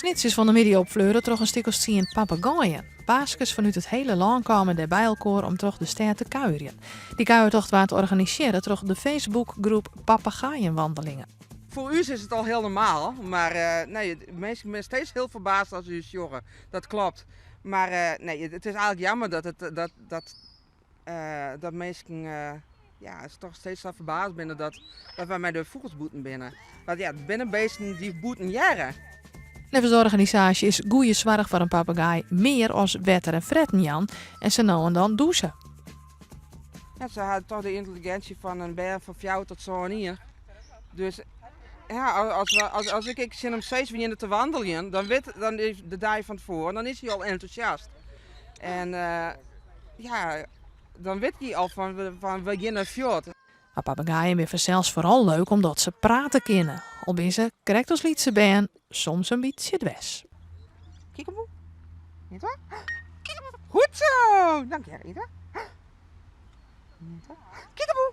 Snits is fan 'e middei opfleure troch in stik as tsien pappegaaien. Baaskes fanút it hiele lân kamen dêr by elkoar om troch de stêd te kuierjen. Dy kuiertocht waard organisearre troch de Facebookgroep Papegaaienwandelingen. Foar ús is it al hiel normaal, mar nee, minsken binne steeds hiel ferbaasd as se ús sjogge. Dat klopt. Mar nee, it is eigentlik jammer dat, it, dat, dat, dat minsken ja, toch steeds sa ferbaasd binne dat, dat wy mei de fûgels bûten binne. Want ja, it binne bisten dy't bûten hearre. Neffens de organisaasje is goede soarch foar in papegaai mear as wetter en fretten jaan en se no en dan dûse. Ja, se ha toch de yntelliginsje fan in bern fan fjouwer tot sân jier. Dus ja, as, as, as ik ek tsjin him sis, we geane te wandeljen, dan wit dan is de dei fan tefoaren, dan is hy al entûsjast. En ja, dan wit hy al fan, fan we geane fuort. Mar pappegaaien binne fansels foaral leuk omdat se prate kinne. Al binne se, krekt as lytse bern, soms in bytsje dwers. Kiekeboe. Niet waar? Goed zo! Dank je, Rita. Niet waar? Kiekeboe!